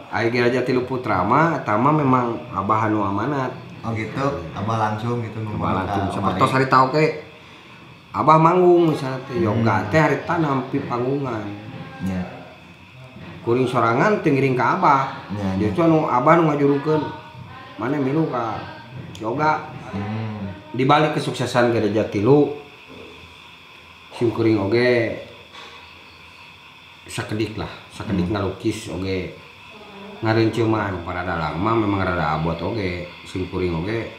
Ari Giri Harja Tilu Putra mah eta mah memang abah anu amanat. Oh gitu, abah langsung gitu. Abah langsung sapertos harita oge. Abah manggung misalnya teh yoga teh harita nampi panggungan. Nya. Kuring sorangan teu ngiring ka abah. Justru anu abah nu ngajurukeun maneh milu ka yoga. Di balik kesuksesan Giri Harja Tilu sim kuring oge sakedik lah, sakedik ngalukis oge ngareunceum mah anu para dalang mah memang rada abot oge sim kuring oge.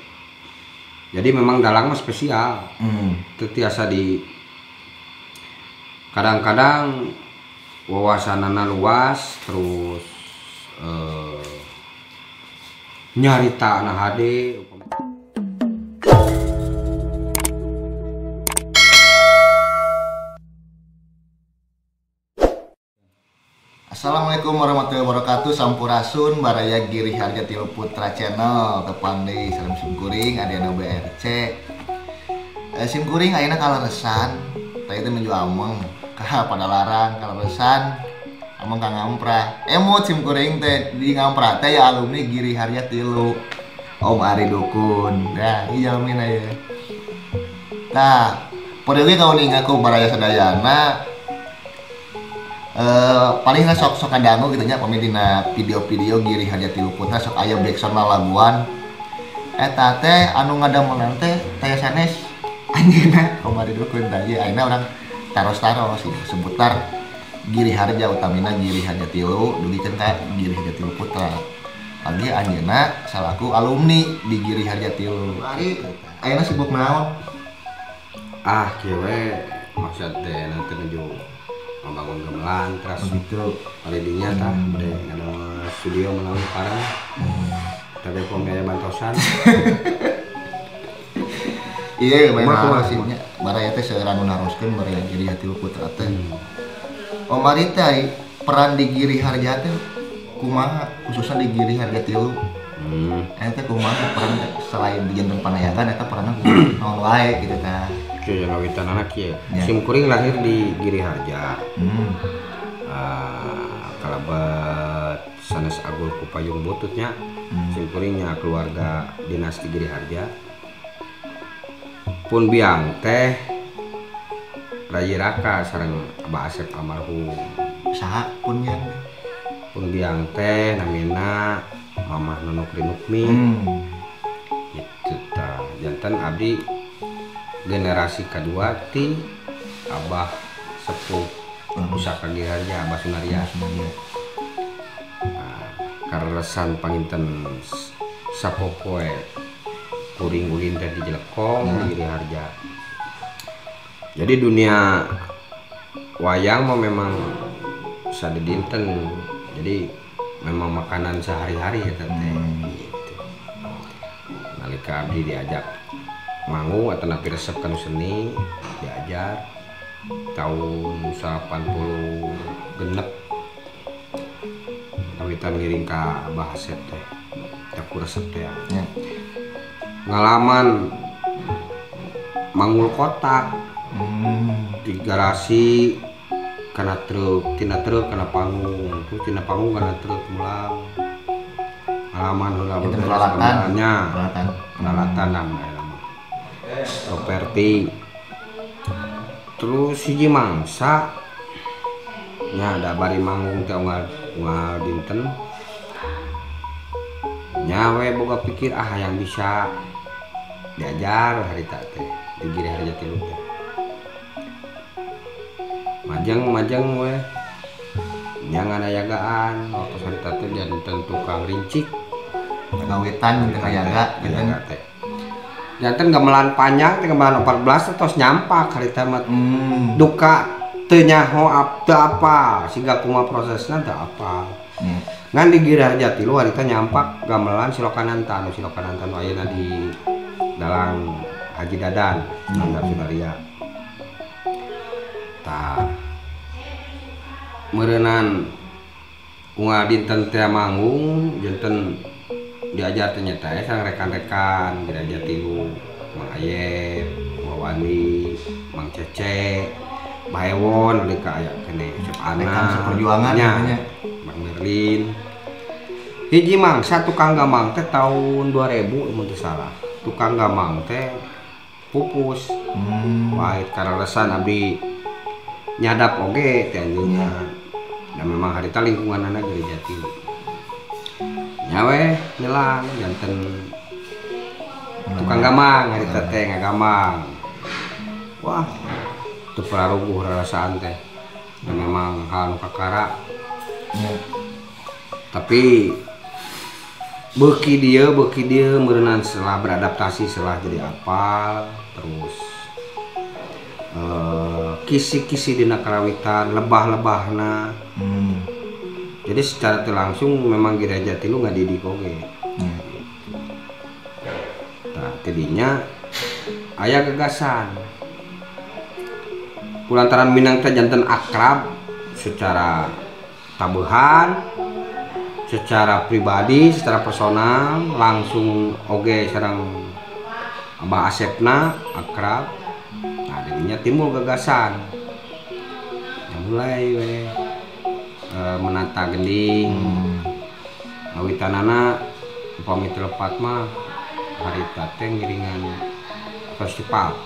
Jadi memang dalang mah spesial. Teu tiasa di kadang-kadang wawasanana luas terus nyarita na hade. Assalamualaikum warahmatullahi wabarakatuh. Sampurasun baraya Giri Harja Tilu Putra Channel tepang deui sareng simkuring Adiana BRC. Simkuring ayeuna kaleresan tadi teh nuju ameng ka Padalarang kaleresan ameng ka Ngamprah. Emut simkuring teh di Ngamprah teh ya alumni Giri Harja Tilu Om Ari Dukun. Nah, ieu jalmina ieu. Tah, poe deui kauninga ku baraya sadayana. Paling sok sok kadangu gitu nya pami dina video-video Giri Harja Tilu Putra sok aya backsound lalaguan eta teh anu ngadamelan teh taya sanes anjeunna Om Ari Dukun tah ieu ayeuna urang taros-taros seputar Giri Harja utamina Giri Harja Tilu dugi ka Giri Harja Tilu Putra lagi anjeunna salaku alumni di Giri Harja Tilu. Ari ayeuna sibuk naon? Ah kieu we maksud teh nanti nuju membangun gamelan terus gitu kali dinya tah bade ngadamel studio menawi parang tapi pom gaya bantosan. Iya memang sih nya baraya teh seueur anu naroskeun baraya Giri Harja Tilu Putra teh. Om Ari teh peran di Giri Harja teh kumaha khususnya di Giri Harja Tilu? Eta kumaha peran selain di janten panayagan eta peranna naon wae gitu tah. Oke, yang ngawitan anak ya. Sim kuring lahir di Giri Harja. Kalabat sanes agul kupayung bututnya. Sim kuringnya keluarga dinasti Giri Harja. Pun biang teh Rayi Raka sareng Abah Asep almarhum. Saha pun biang? Pun biang teh namina Mamah Nunuk Rinukmi. Gitu tah. Janten abdi generasi kedua ti Abah sepuh pusaka Giri Harja Abah Sunaria. Nah, karesan panginten sapopoe kuring ulin teh di Jelekong di Giri Harja. Jadi dunia wayang mah memang sadidinten. Jadi memang makanan sehari-hari ya teh. Gitu. Nalika abdi diajak manggung atau napi resep kanu seni diajar tahun 80 genep kawitan ngiring ka Abah Asep teh aku resep teh ya. Ngalaman manggul kotak di garasi kana truk tina truk kana panggung terus tina panggung kana truk mulang ngalaman heula peralatannya peralatan namanya properti terus hiji mangsa nya ada bari manggung teh unggal dinten nya we boga pikir ah yang bisa diajar harita teh di Giri Harja Tilu teh majeng-majeng we nya nganayagaan waktu harita teh janten tukang rincik ngawitan teu ngayaga teh janten gamelan panjang teh gamelan 14 tos nyampak harita mah duka teu nyaho teu apa siga kumaha prosesna teu apa. Ngan di Giri Harja Tilu harita nyampak gamelan Silokananta anu Silokananta nu ayeuna di dalang Haji Dadan Nandar Sunaria. Tah meureunnan unggal dinten teh manggung janten diajar teh nyata sareng rekan-rekan Giri Harja Tilu Mang Ayep, Mang Wani, Mang Cece, Baewon deui ka aya keneh Cep Ana, rekan seperjuangan nya, Bang Merlin. Hiji mangsa tukang gamang teh tahun 2000 mun teu salah. Tukang gamang teh pupus. Wah, karalesan abdi nyadap oge teh anjeunna. Da memang harita lingkunganna Giri Jati. Nya we nyelang janten tukang gamang harita teh ngagamang. Wah, teu pararuguh rarasaan teh. Dan memang hal nu kakara. Tapi beuki dieu meureunan setelah beradaptasi setelah jadi apal terus kisi-kisi dina karawitan lebah-lebahna. Jadi secara teu langsung memang Giri Harja Tilu ngadidik oge. Tah tidinya aya gagasan. Kulantaran Minang teh janten akrab secara tabehan, secara pribadi, secara personal langsung oge sareng Abah Asepna akrab. Nah, jadinya timbul gagasan. Ya mulai we menata gending. Awitanana upami teu lepat mah harita teh ngiringan festival.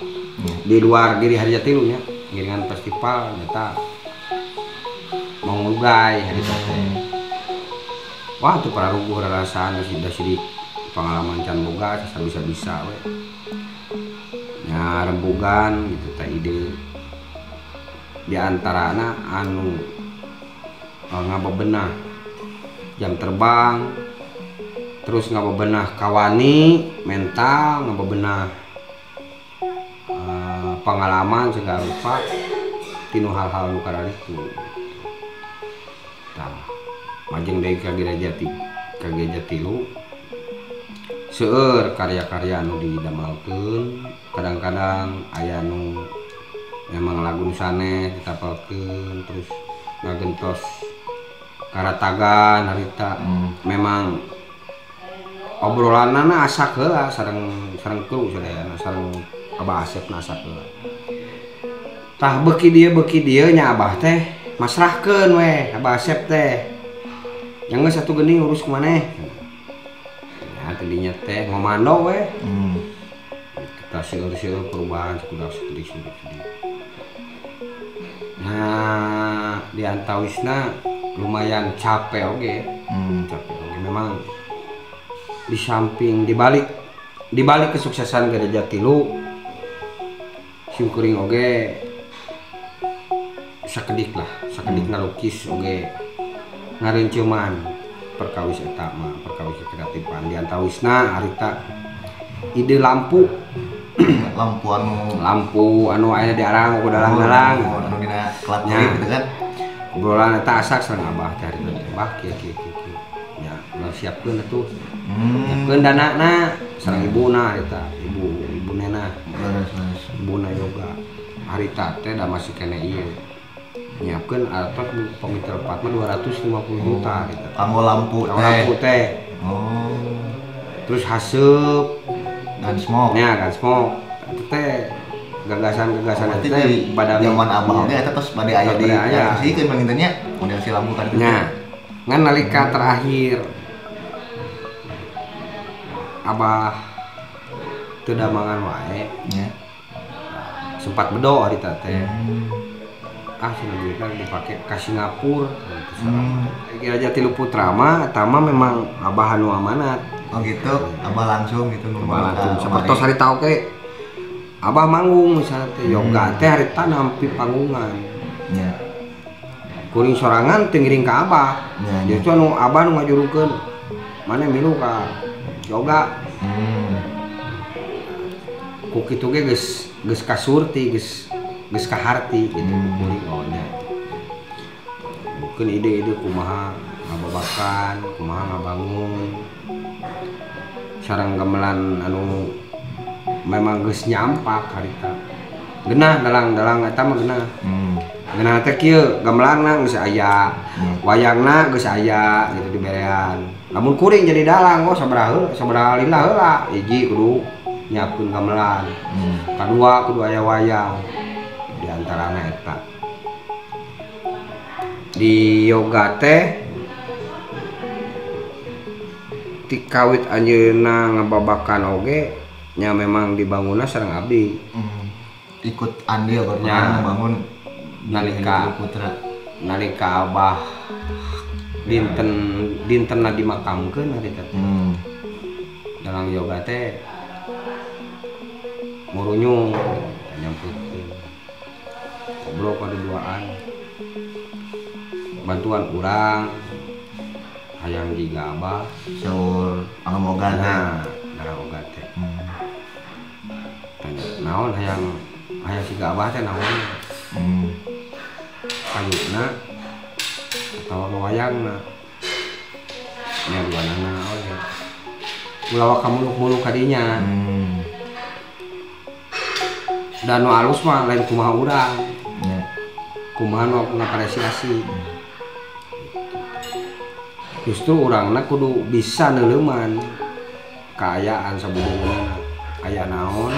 Di luar Giri Harja Tilu nya, ngiringan festival nyata Maung Lugai harita teh. Wah, teu pararuguh rarasaan geus da sidik pengalaman can boga bisa-bisa we. Nya rembugan gitu teh ide. Di antarana anu ngabebenah jam terbang, terus ngabebenah kawani mental, ngabebenah pengalaman segala rupa tinu hal-hal nu kararitu. Tah, majeng deui ka Giri Harja Tilu seueur karya-karya anu didamelkeun, kadang-kadang aya nu memang lagu nu sanes ditapelkeun terus ngagentos karatagan harita. Memang obrolanana asak heula sareng kru sadayana sareng Abah Asepna asak heula. Tah beuki dieu nya Abah teh masrahkeun we Abah Asep teh. Yang geus satu geuning urus ku maneh. Ya tadinya teh ngomando we. Kita seueur-seueur perubahan sakudak sakedik. Nah, di antawisna lumayan capek oge. Capek oge memang di samping dibalik kesuksesan Giri Harja Tilu simkuring oge sakedik lah, sakedik ngalukis oge ngarenceuman perkawis eta mah, perkawis kreatifan. Di antawisna harita ide lampu lampu anu aya di arang ku dalang-dalang anu dina kelap kelip gitu kan. Obrolan eta asak sareng Abah teh harita teh, Abah kieu kieu kieu nya ulah siapkeun atuh. Siapkeun danana sareng ibuna harita, ibu nena. Ibuna yoga harita teh da masih keneh ieu. Nyiapkeun atos pami teu lepat mah 250 juta harita. Kanggo lampu teh. Lampu teh. Oh. Terus haseup Gunsmoke. Nya Gunsmoke. Eta teh gagasan-gagasan eta teh pada zaman Abah oge eta tos bade aya di kasihkeun panginten nya model si lampu kan. Nya. Ngan nalika terakhir Abah teu damangan wae. Nya. Sempat bedo harita teh. Ah cenah duitna dipake ka Singapura. Giri Harja Tilu Putra mah eta mah memang Abah anu amanat. Oh gitu, Abah langsung gitu. Abah langsung sapertos harita oge. Abah manggung misalnya teh yoga teh harita nampi panggungan. Nya. Kuring sorangan teu ngiring ka Abah. Justru anu Abah nu ngajurukeun maneh milu ka yoga. Ku kitu ge geus kasurti, geus kaharti gitu kuring oh nya. Mungkin ide-ide kumaha ngababakan, kumaha ngabangun sareng gamelan anu memang geus nyampak harita. Genah dalang-dalang eta mah genah. Genah teh kieu gamelanna geus aya, wayangna geus aya gitu diberean. Lamun kuring jadi dalang oh sabaraha sabaraha lila heula, hiji kudu nyiapkeun gamelan. Kadua kudu aya wayang. Di antarana eta. Di yoga teh Ti kawit anjeunna ngababakan oge nya memang dibangunna sareng abdi. Ikut andil berperan membangun nalika Putra. Nalika abah dinten dintenna dimakamkeun harita teh. Dalang yoga teh murunyung nyampurkeun. Ngobrol pada duaan. Bantuan urang hayang jiga abah saur anu oga teh. Nah, dalang oga teh. Tanya naon hayang hayang siga abah teh naon? Kayuna atawa ngawayangna. Nya duanana oge. Ulah waka muluk-muluk kadinya. Dan nu alus mah lain kumaha urang. Kumaha nu ngapresiasi. Justru urangna kudu bisa neuleuman kaayaan sabudeureunna. Aya naon?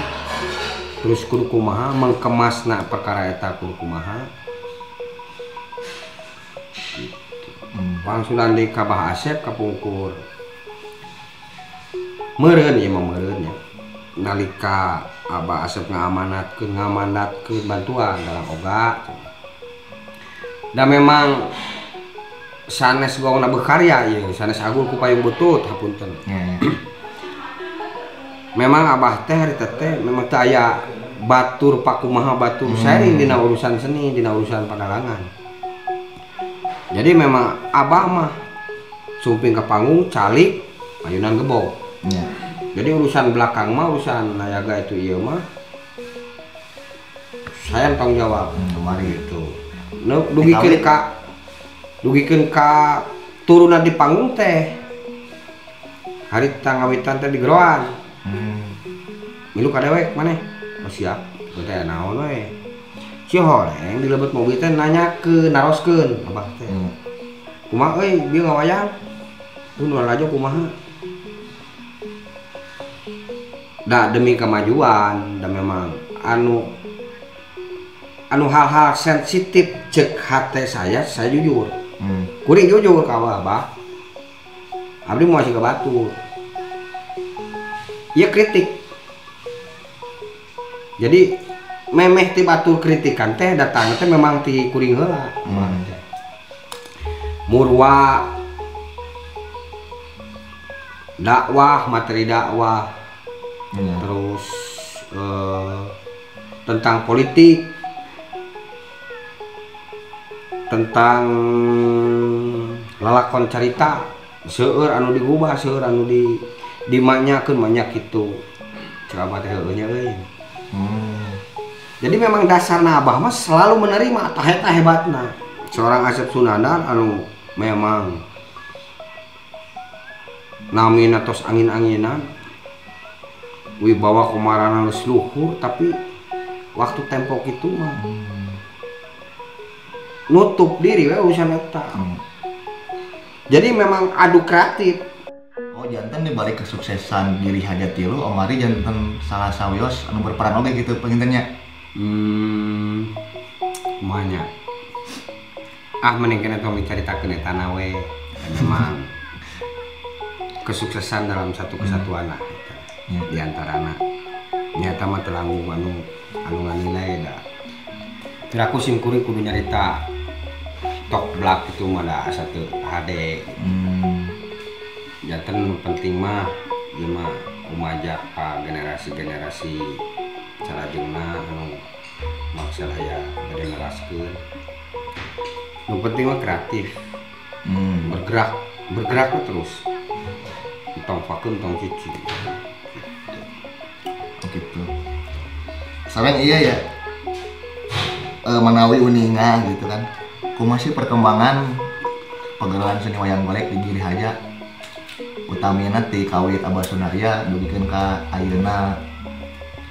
Terus kudu kumaha mengkemasna perkara eta kudu kumaha. Wangsulan deui ka Bah Asep kapungkur. Meureun ieu mah meureun nya. Nalika Abah Asep ngamanatkeun bantuan dalam oga. Da memang sanes gongna berkarya ieu, sanes agul ku payung butut hapunten. Memang abah teh harita teh memang teu aya batur pakumaha batur sharing dina urusan seni, dina urusan padalangan. Jadi memang abah mah sumping ke panggung calik ayunan gebog. Jadi urusan belakang mah urusan nayaga itu ieu mah saya tanggung jawab. Kemari gitu. Nu dugikeun ka turunan di panggung teh. Harita ngawitan teh di geroan. Milu ka dewek maneh. Oh siap. Teh naon we. Si horeng di lebet mobil teh nanyakeun, naroskeun abah teh. Kumaha euy bieu ngawayang? Tuh nu lalajo kumaha? Da demi kemajuan, da memang anu hal-hal sensitif cek hate saya jujur. Kuring jujur ka abah. Abdi moal siga batur. Ieu kritik. Jadi memeh ti batur kritikan teh datang teh memang ti kuring heula. Murwa dakwah, materi dakwah. Terus tentang politik, tentang lalakon carita, seueur anu digubah, seueur anu dimanyakeun manyak kitu. Ceramah teh heueuh nya euy. Jadi memang dasarna abah mah selalu menerima tah eta hebatna. Seorang Asep Sunandar anu memang namina tos angin-anginan, wibawa komarana geus luhur, tapi waktu tempo kitu mah nutup diri we urusan eta. Jadi memang adu kreatif. Oh janten di balik kesuksesan Giri Haja Tilu, Omari janten salah sawios anu berperan oge gitu pengintennya. Kumanya. Ah mending kena tong dicaritakeun eta na we. Memang kesuksesan dalam satu kesatuan lah eta. Di antarana nyata mah teu langgung anu nganilai da. Piraku sim kuring kudu nyarita tok blak itu mah da asa teu hade. Janten penting mah ieu mah umajak ka generasi-generasi salajengna anu maksad aya bade neraskeun. Nu penting mah kreatif. Bergerak terus. Tong vakum tong cuci. Gitu. Sareng iya ya. Manawi uninga gitu kan. Kumaha sih perkembangan pagelaran seni wayang golek di Giri Haja? Utamina ti kawit Abah Sunarya dugikeun ka ayeuna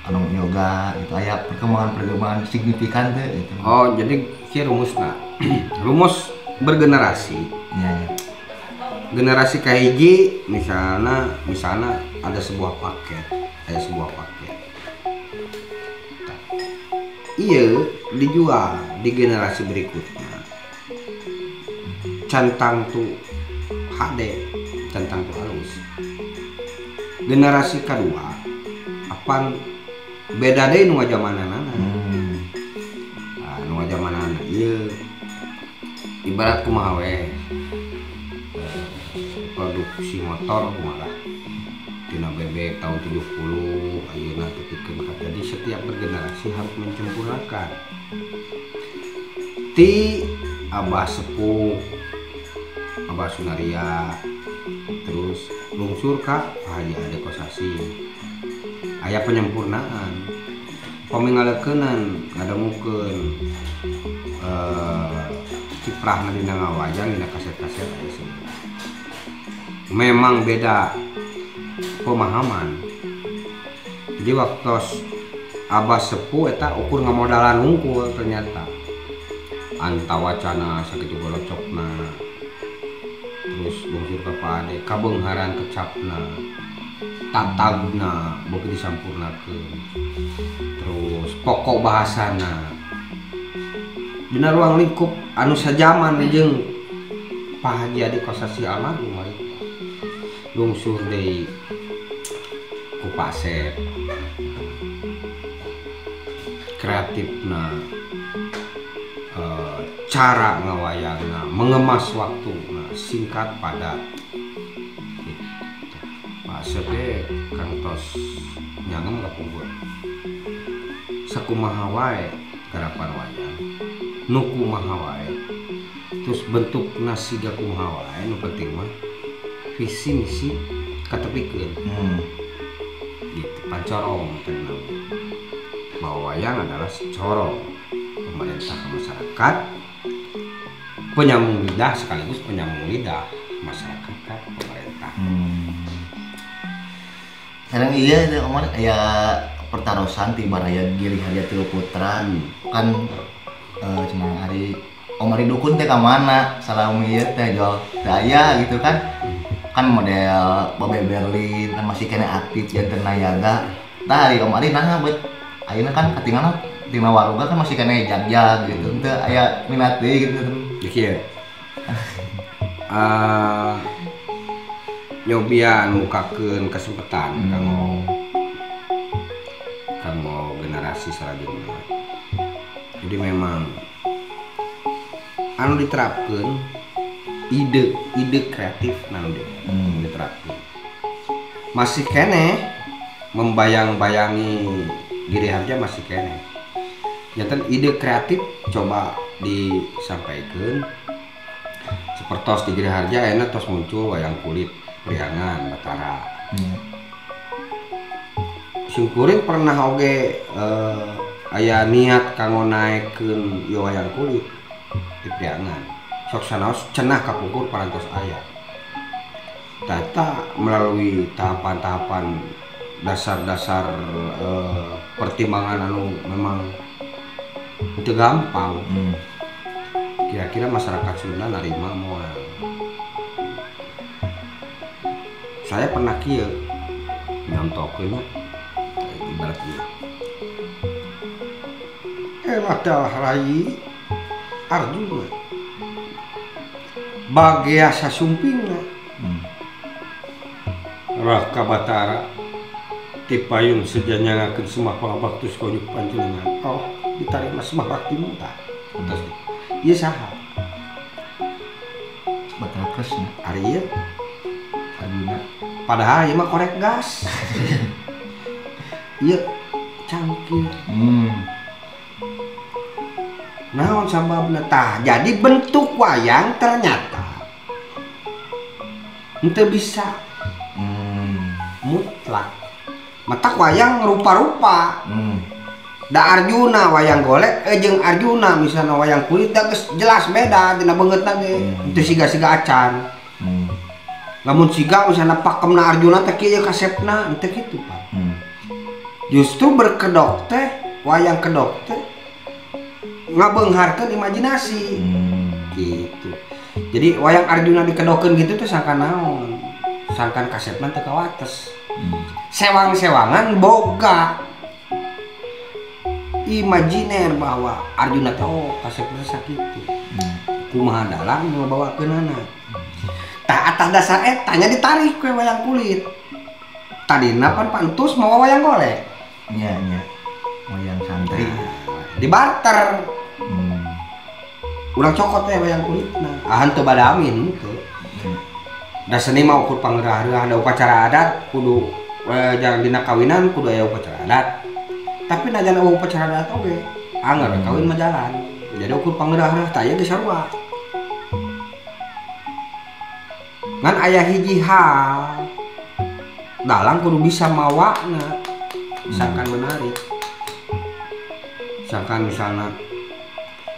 anu yoga gitu aya perkembangan-perkembangan signifikan teh gitu. Oh, jadi kieu rumusna. Rumus bergenerasi. Iya, ya. Generasi kahiji misalnya ada sebuah paket, ada sebuah paket. Iya dijual di generasi berikutnya. Cantang tuh HD, cantang tuh halus. Generasi kedua apan beda deui nu ngajamananana. Nah, nu ngajamanana ieu ibarat kumaha we. Produksi motor kumaha tina bebek tahun 70 ayeuna tepikeun ka. Jadi setiap bergenerasi harus menyempurnakan. Ti Abah Sepuh, Abah Sunaria, terus lungsur ka Pak Haji Ade Kosasih. Aya penyempurnaan. Pami ngaleukeunnan ngadangukeun kiprahna dina ngawayang dina kaset-kaset aya semua. Memang beda pemahaman. Jadi waktu Abah Sepuh eta ukur ngamodalan hungkul ternyata. Antawacana sakitu golocokna. Terus lungsur ka Pak Ade kabeungharan kecapna, tatagna beuki disampurnakeun. Terus pokok bahasana dina ruang lingkup anu sajaman jeung Pak Haji Ade Kosasih almarhum harita. Lungsur deui ku Pak Asep. Kreatifna, cara ngawayangna, mengemas waktuna singkat padat. Gitu. Pak Asep ge kantos nyangem kapungkur. Sakumaha wae garapan wayang, nu kumaha wae, terus bentukna siga kumaha wae, nu penting mah visi misi katepikeun. Gitu, pancorong teh bahwa wayang adalah corong pemerintah ke masyarakat, penyambung lidah sekaligus penyambung lidah masyarakat ke pemerintah. Sekarang iya itu kemarin ya pertarosan ti baraya Giri Harja Tilu Putra kan cenah hari Om Ari dukun teh ka mana salam ieu teh jual daya gitu kan. Kan model Babe Berlin kan masih kena aktif janten nayaga. Tah hari Om Ari nah bet ayeuna kan katingalna tina waruga kan masih kena jag-jag gitu. Teu aya minat deui gitu. Kieu. Nyobian mukakeun kesempatan kanggo generasi salajengna. Jadi memang anu diterapkeun ide kreatif anu diterapkeun. Masih keneh membayang-bayangi Giri Harja masih keneh. Janten ide kreatif coba disampaikan. Sepertos di Giri Harja ayeuna tos muncul wayang kulit Priangan Batara. Simkuring pernah oge aya niat kanggo naekkeun ieu wayang kulit di Priangan. Sok sanaos cenah kapungkur parantos aya. Tata melalui tahapan-tahapan dasar-dasar pertimbangan anu memang itu gampang. Kira-kira masyarakat Sunda narima moal. Saya pernah kieu nyontokeun ibarat ieu. Adalah rai Arjuna. Bagea sasumpingna. Raka Batara tipayun sejanyangakeun semah pangabaktus konyuk panjenengan. Oh, ditarima semah baktimu tah. Terus ieu saha? Batara Kresna. Ari ieu Arjuna. Padahal ieu mah korek gas. Ieu cangkir. Naon sababna tah? Jadi bentuk wayang ternyata henteu bisa mutlak. Matak wayang rupa-rupa. Da Arjuna wayang golek jeung Arjuna misalna wayang kulit da geus jelas beda dina beungeutna ge. Henteu siga-siga acan. Lamun siga misalna pakemna Arjuna teh kieu kasepna henteu kitu, Pak. Justru berkedok teh wayang kedok teh ngabeungharkeun imajinasi. Gitu. Jadi wayang Arjuna dikedokeun gitu teh sangkan naon? Sangkan kasepna teu kawates. Sewang-sewangan boga imajiner bahwa Arjuna teh oh kasepna sakitu. Kumaha dalang ngabawakeunana. Tah atas dasar eta nya ditarik we wayang kulit. Tadina pan pantus mau wayang golek. Nya nya. Wayang santri. Nah, dibarter. Urang cokot teh wayang kulitna. Ah henteu badamin teu. Da seni mah ukur pangerah-reuah da upacara adat kudu jarang dina kawinan kudu aya upacara adat. Tapi najan eueuh upacara adat oge, angger kawin mah jalan. Jadi ukur pangerah-reuah teh aya geus sarua. Ngan aya hiji hal dalang kudu bisa mawana sangkan menarik. Sangkan misalna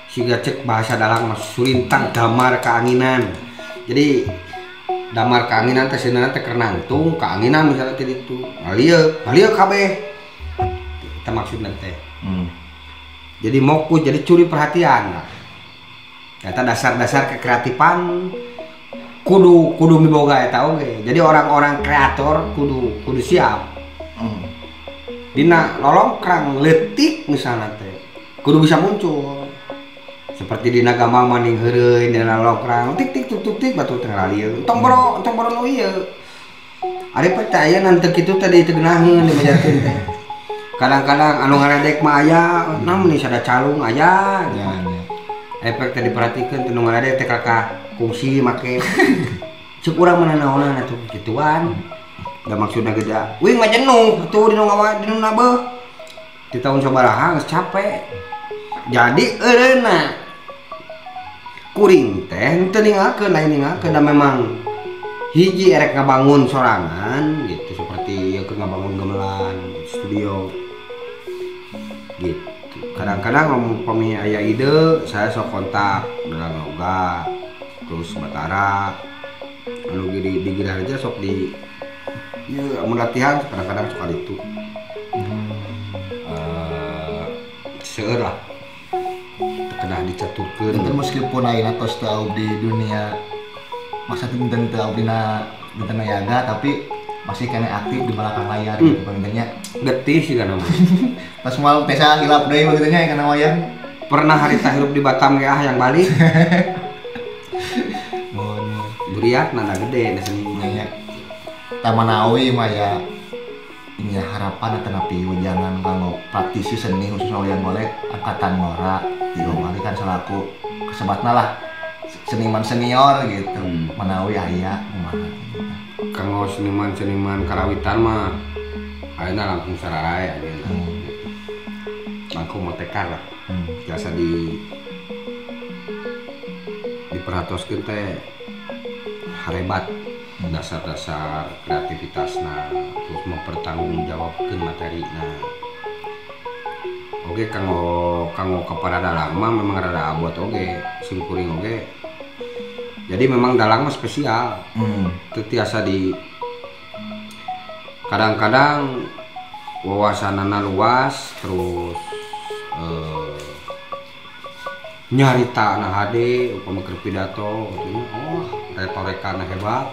siga cek bahasa dalang mah surintang damar keanginan. Jadi damar keanginan teh seuneunan teh keur nangtung keanginan misalnya teh ditu. Ngalieu, ngalieu kabeh. Eta maksudna teh. Jadi mokus, jadi curi perhatian lah. Eta dasar-dasar kekreatifan kudu miboga eta oge. Jadi orang-orang kreator kudu siap. Dina lolongkrang leutik misalna teh kudu bisa muncul. Seperti dina gambang maning heureuy dina lolongkrang tik tik tuk tuk tik batu teh ngalieun. Entong boro nu ieu. Ari teh aya teu kitu teh teu geunaheun dimajarkeun teh. Kadang-kadang anu ngaledek mah aya, namun sada calung aya. Ya, ya. Efek teh diperhatikeun teh nu ngaledek teh kakak kungsi make. Cek urang mah nanaonan atuh kituan. Da maksudna gede. Wing mah jenuh atuh dinu ngawa dinu nabeuh. Di tahun sabaraha geus capek. Jadi eureuna kuring teh henteu ninggalkeun, lain ninggalkeun da memang hiji erek ngabangun sorangan gitu seperti ieu keur ngabangun gamelan studio gitu. Kadang-kadang umpami aya ide saya sok kontak dalang oga terus Batara anu di Giri aja sok di ieu amun latihan kadang-kadang suka ditu. Seueur lah kedah dicaturkeun. Enten meskipun ayeuna tos teu di dunia masa teu teu dina dinten nayaga tapi masih kena aktif di belakang layar gitu pangintennya. Getih sih kan mah. Pas moal tesa hilap deui pangintennya kana wayang. Pernah harita hirup di Batam ge ah yang balik. Mun buriat nana gede da seni nya. Tamanawi mah ya nya harapan atanapi wejangan kanggo praktisi seni khususnya wayang golek angkatan ngora di Bali kan selaku kesebatna lah seniman senior gitu. Manawi aya kumaha kanggo seniman-seniman karawitan mah ayeuna langkung sararae ayeuna. Langkung motekar lah. Biasa di diperhatoskeun teh harebat dasar-dasar kreativitasna terus mempertanggungjawabkeun materina. Oge kanggo kepada dalang mah memang rada abot oge sim kuring oge. Jadi memang dalang mah spesial. Teu tiasa di kadang-kadang wawasanana luas terus nyarita na hade upama keur pidato gitu nya oh retorikana hebat.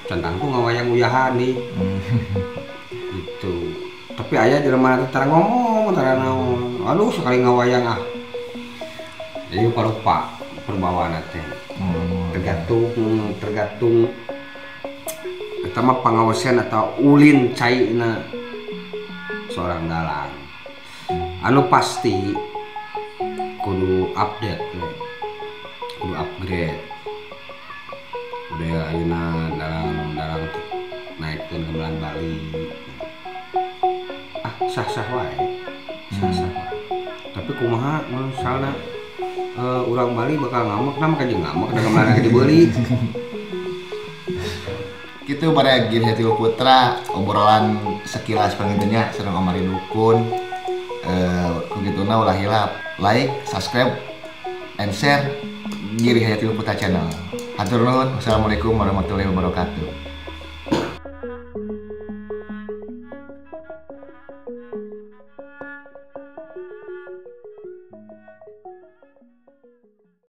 Centang ku ngawayang uyahan nih. Gitu. Tapi aya jelema teh tara ngomong tara naon. Aduh sekali ngawayang ah. Jadi rupa-rupa perbawaan teh. Tergantung eta mah pangawesean atau ulin caina seorang dalang. Anu pasti kudu update, kudu upgrade. Udah ayeuna dalang naikkeun gamelan Bali. Ah sah-sah wae. Sah-sah wae. Tapi kumaha misalna urang Bali bakal ngamuk, nah maka jeung ngamuk da gamelan dibeli. Gitu pada Giri Harja Tilu Putra obrolan sekilas pangintennya sareng Omari Dukun. Kugituna ulah hilap like, subscribe, and share Giri Harja Tilu Putra channel. Hatur nuhun. Wassalamualaikum warahmatullahi wabarakatuh.